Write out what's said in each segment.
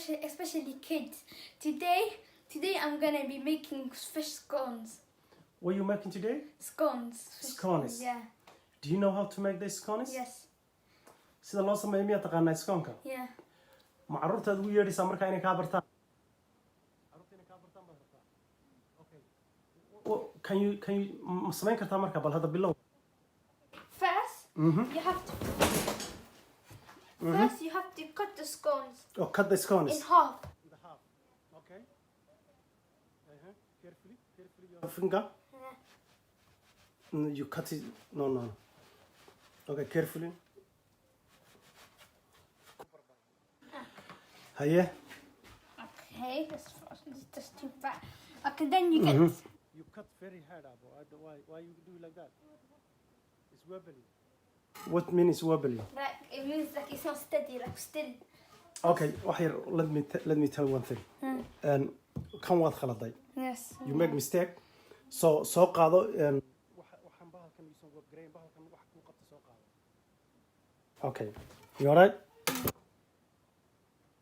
Especially kids. Today I'm gonna be making fish scones. What are you making today? Scones. Fish. Scones. Yeah. Do you know how to make these scones? Yes. Sida loo sameeyo miyaa taqaanaa sconeka? Yeah. Ma carruurtaad ugu yeedhaysaa markaa inay kaa bartaan? Carruurta inay kaa bartaan baad rabtaa? Okay. Can you ma samayn kartaa marka bal hadda bilow? First, you have to. First, you have to cut the scones Oh, cut the scones. In half. In the half. Okay. Carefully, carefully your finger. Yeah. You cut it. No. Okay, carefully. Haye. Okay, that's just too fat. Okay, then you get. You cut very hard, Abu. I don't, why you do like that? It's wobbly. What means wobbly? Like it means like it's not steady, like still. Okay, wax yar, let me tell one thing. And kan waad khaladay. Yes. You make mistake. So soo qaado waxaan bahalkan yuusan wabgarayn bahalkan wax kuu qabta soo qaado. Okay. You alright?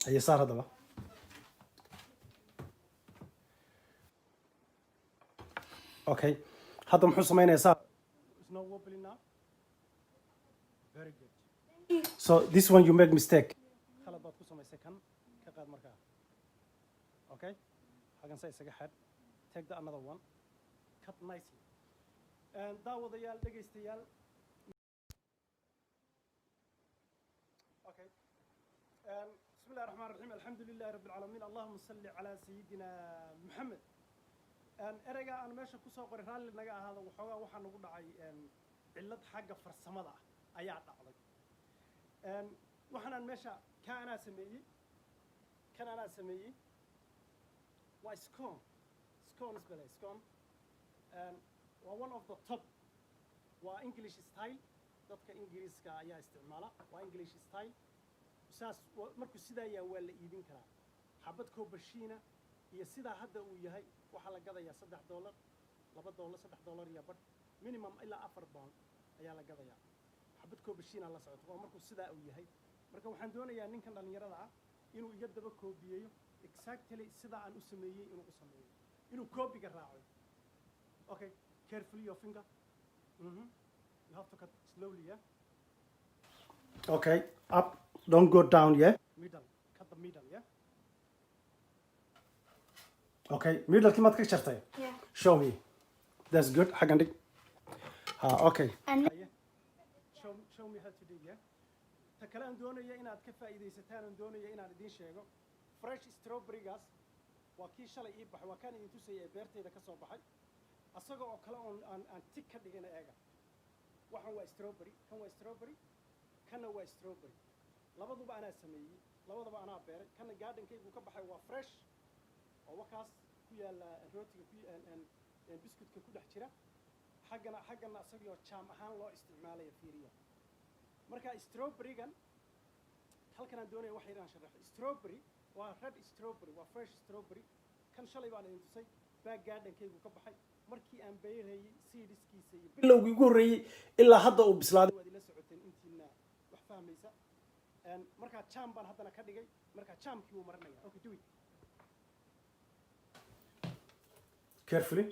Haye saar haddaba. Okay. Hadda muxuu samaynayaa saar? It's not wobbly now. Very good. So this one you make mistake. Khalad baad ku samaysay kan ka qaad markaa. Okay? Hagan sa isaga xadh. Take the another one. Cut nicely. And daawadayaal, dhegaystayaal. Okay. بسم الله الرحمن الرحيم الحمد لله رب العالمين اللهم صل على سيدنا محمد. Ereyga aan meesha kusoo qoray raalli naga ahaada waxoogaa waxaa nagu dhacay cillad xagga farsamada ah ayaa dhacday. Waxaanaan meesha ka anaa sameeyey kan anaa sameeyey waa scone, scones bale scone. Waa one of the top, waa English style, dadka Ingiriiska ayaa isticmaala, waa English style. Saas markuu sidaa yahay waa la iibin karaa xabad koobashiina iyo sidaa hadda uu yahay waxaa la gadayaa $3, $2, $3 iyo badh minimum ilaa £4 ayaa la gadayaa xabad koobashiina la socoto waa markuu sidaa uu yahay. Marka waxaan doonayaa ninkan dhallinyarada ah inuu iga daba koobiyeeyo exactly sidaa aan u sameeyey inuu u sameeyo inuu koobiga raaco. Okay, carefully your finger. You have to cut slowly, yeah. Okay, up, don't go down, yeah. Middle, cut the middle, yeah. Okay, middle kii maad ka jartay? Yeah. Show me. That's good. Xaggan dhig ha. Okay. And Haye. Show me how to do, yeah. Ta kale aan doonaya inaad ka faa'iidaysataan aan doonaya inaan idiin sheego fresh strawberrygaas waa kii shalay ii baxay waa kaan idin tusayay ee beertayda ka soo baxay asaga oo kale oon aan tig ka dhigana eega. Waxan waa strawberry, kan waa strawberry, kanna waa strawberry, labaduba anaa sameeyey, labadaba anaa beeray, kana gardenkaygu ka baxay, waa fresh oo wakaas ku yaala rootiga ku biscuitka ku dhex jira xaggana isagoo jam ahaan loo isticmaalaya fiiriya. Marka strawberrygan halkan aan doonaya wax yar inaan sharaxo. Strawberry waa red strawberry, waa fresh strawberry. Kan shalay baan idin tusay back gardenkaygu ka baxay markii aan beerayay seedskiisa iyo bilowgii ugu horreeyey ilaa hadda uu bislaaday waad ila socoteen intiina wax fahmaysa. Markaa jam baan haddana ka dhigay markaa jamkii wuu marinaya. Okay, do it carefully.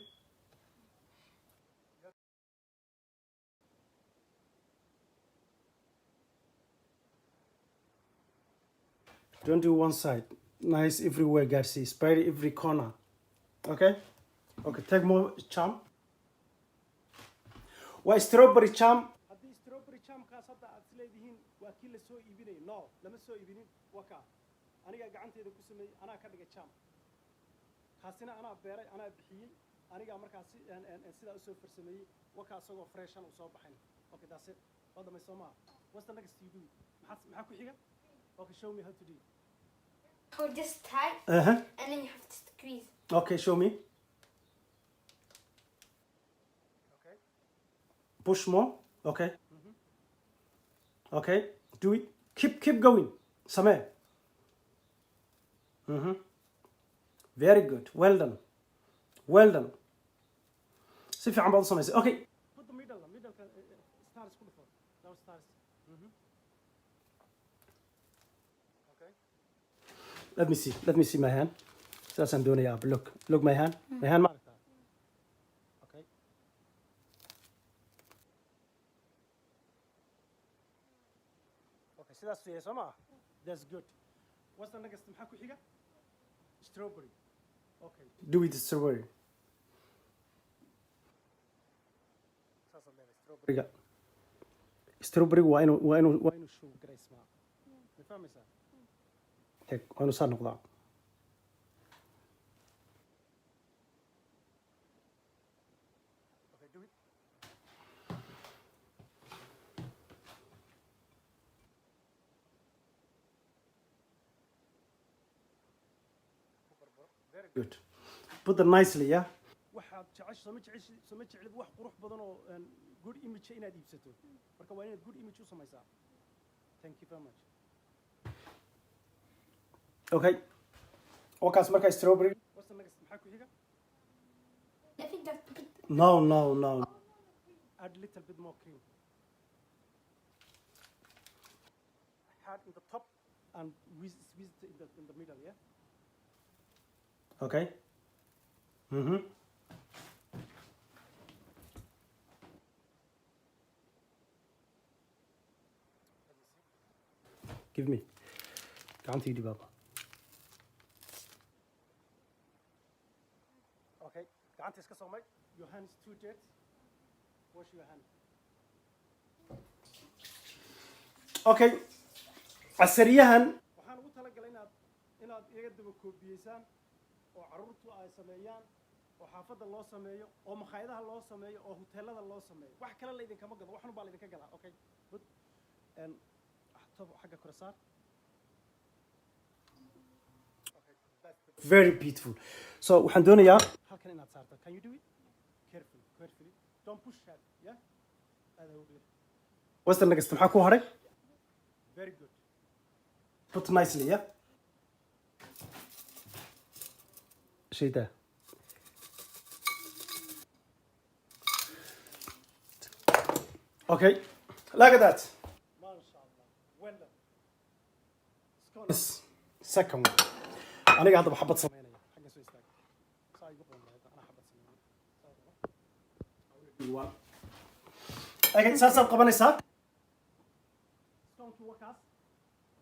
Don't do one side. Nice everywhere, Garcia. Spread every corner. Okay? Okay, take more jam. Waa strawberry jam. Haddii strawberry jamkaas hadda aad isleedihiin waa kii la soo iibinayo. No, lama soo iibinin. Waa kaa. Anigaa gacanteyda ku sameeyey, anaa ka dhigay jam. Kaasina anaa beeray, anaa bixiyey. Anigaa markaas sidaa usoo farsameeyey. Waa kaa isagoo freshan uu soo baxayn. Okay, that's it. Waa dhamay soo maaha. What's the next you do? Maxaa ku xiga? Okay, show me how to do it. Hold this tight, and then you have to squeeze. Okay, show me. Okay. Push more. Okay. Okay. Do it. Keep going. Samee. Very good. Well done. Well done. Si fiican baad u samaysay. Okay. Put the middle. Middle stars ku dhufo. Now stars. Okay. Let me see, let me see my hand. Sidaasaan doonayaa, aab. Look, look my hand, my hand, ma aragtaa? Okay, sidaas yahay, soo maa? That's good. What's the next? Maxaa ku xiga? Strawberry. Okay, do with the strawberry. Saasaad leedahay. Strawberryga, strawberry waa inuu show garaysmaa, ma fahmaysaa? Eeg, waa inuu saa noqdaa. Okay, do it. Very good. Put them nicely, yeah. Waxaad jecesha soma jeceshi, soma jeclid wax qurux badan oo good image inaad iibsato. Marka waa inaad good image u samaysaa. Thank you very much. Okay, wakaas marka strawberry. What's the next? Maxaa ku xiga? I think that put No, add little bit more cream. Add in the top and with in the middle, yeah. Okay. Mm-hmm. Give me. Gacanta ii dhib, aaba. Okay, gacanta iska soo maydh. Your hand is too dirty. Wash your hand. Okay. Casariyahan waxaan ugu talagalay inaad iga daba koobiyeysaan oo carruurtu ay sameeyaan oo xaafadda loo sameeyo oo makhaayadaha loo sameeyo oo huteelada loo sameeyo. Wax kale la idinkama gado, waxun baa laydinka galaa. Okay, good. Tob xagga kore saar. Very beautiful. So waxaan doonayaa halkan inaad saarto. Can you do it? Carefully, carefully, don't push that. Yeah, aad ha u riix. What's the next? Maxaa ku haray? Very good. Put nicely, yeah. Shayda. Okay, look at that. MashaAllah. Well done. Scones. Second one. Aniga haddaba xabad sameynaya. Xagga soo istaag. Saa igu qaban lahayd. Anaa xabad sameynaya. Saa qabo. I will do one. Okay, saasaad qabanaysaa. Sconekii waa kaas.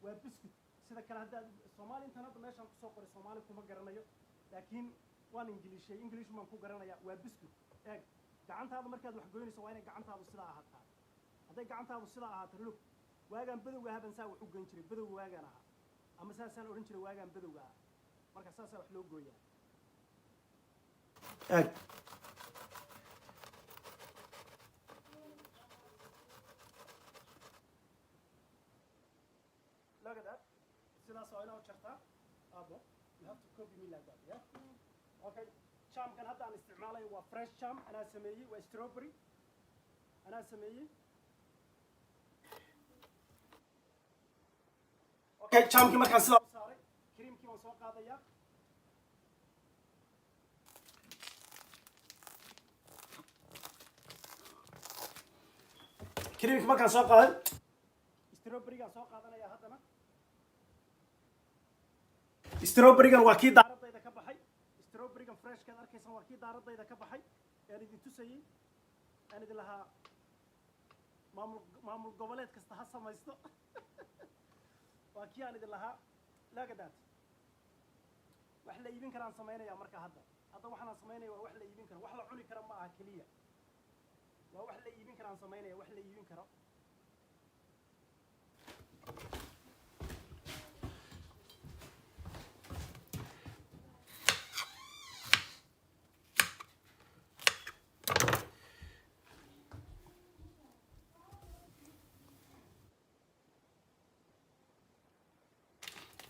Waa biscuit. Sida kale haddaad Soomaali intan hadda meeshaan kusoo qoray, Soomaali kuma garanayo. Laakiin waan Ingiliishay. English baan ku garanayaa. Waa biscuit. Eeg, gacantaada markaad wax goynayso waa inay gacantaadu sidaa ahaataa. Hadday gacantaadu sidaa ahaato, look, waagaan badowga ahaa baan saa wax u goyn jiray. Badowga waagaan ahaa, ama saasaan odhan jiray waagaan badowga ahaa. Marka saasaa wax loo gooyaa. Eeg. Look at that. Sidaas waa inaa u jartaa, aabo. You have to copy me like that, yeah. Okay, jamkan hadda aan isticmaalayo waa fresh jam anaa sameeyey. Waa strawberry anaa sameeyey. Okay, jamkii markaan sidaa u saaray, creamkii waan soo qaadayaa. Creamkii markaan soo qaaday, strawberrygaan soo qaadanaya haddana. Strawberrygan waa kii daaradayda ka baxay. Strawberrygan freshkaad arkaysan waa kii daaradayda ka baxay aan idin tusayey, aan idin lahaa maamul goboleed kasta ha samaysto. Waa kii aan idin lahaa. Look at that. Wax la iibin karaan samaynaya. Marka hadda waxaan aan samaynaya waa wax la iibin karo. Wax la cuni kara ma aha keliya, waa wax la iibin karaan samaynaya, wax la iibin karo.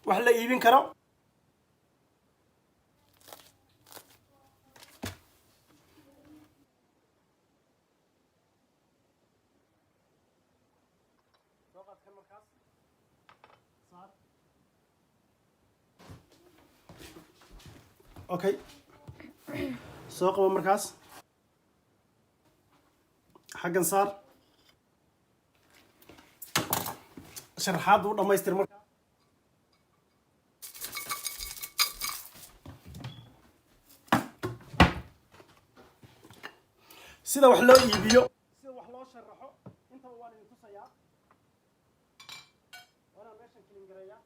Wax la iibin karo. Soo qaad kan markaas, saar. Okay, soo qabo markaas, xaggan saar. Sharaxaadda u dhammaystir markaa. Sida wax loo iibiyo, sida wax loo sharaxo, intaba waan idin tusayaa. Waanaan meeshan clean gareeyaa.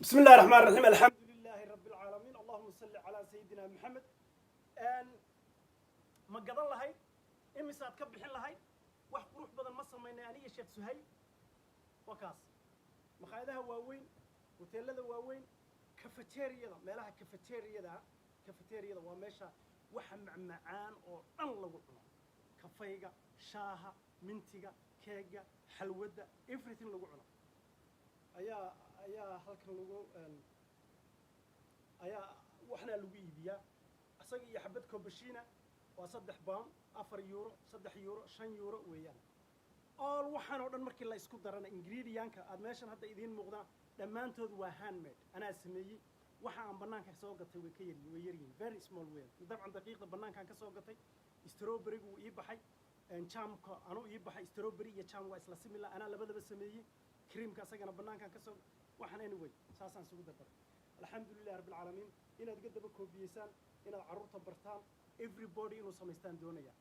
بسم الله الرحمن الرحيم، الحمد لله رب العالمين، اللهم صل على سيدنا محمد. ان ma gadan lahayd? Imisaad ka bixin lahayd? Wax qurux badan ma samaynay aniga Sheekh Suhayb? Waa kaas. Makhaayadaha waaweyn, hoteelada waaweyn, cafeteriyada, meelaha cafeteriyada. Cafeteriyada waa meesha waxa macmacaan oo dhan lagu cuno, kafayga, shaaha, mintiga, keega, xalwadda, everything lagu cuno ayaa halkan lagu ayaa waxna lagu iibiyaa. Isaga iyo xabad kobashiina waa £3, €4, €3, €5 weeyaan. All waxaan oo dhan markii la isku darana, ingredientka aad meeshan hadda idiin muuqdaan dhammaantood waa handmade, anaa sameeyey. Waxa aan bannaanka soo gatay way ka yaryihin, way yaryihiin, very small weeyaan. Dabcan daqiiqda bannaankaan ka soo gatay, strawberrygu wuu ii baxay, jamka anuu ii baxay. Strawberry iyo jam waa isla similar, anaa labadaba sameeyey. Creamka asagana bannaankaan ka soo waxaan. Anyway, saasaan isugu dardaray. Alxamdulilah rabbi alcaalamiin. Inaad iga daba koobiyeysaan, inaad carruurta bartaan, everybody inuu samaystaan doonaya.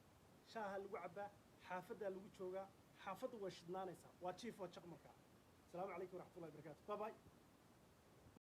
Shaaha lagu cabbaa, xaafaddaa lagu joogaa, xaafaddu way shidnaanaysaa, waa jiif, waa jaq. Markaa asalaamu calaykum waraxmatullahi wabarakatu. Bye bye.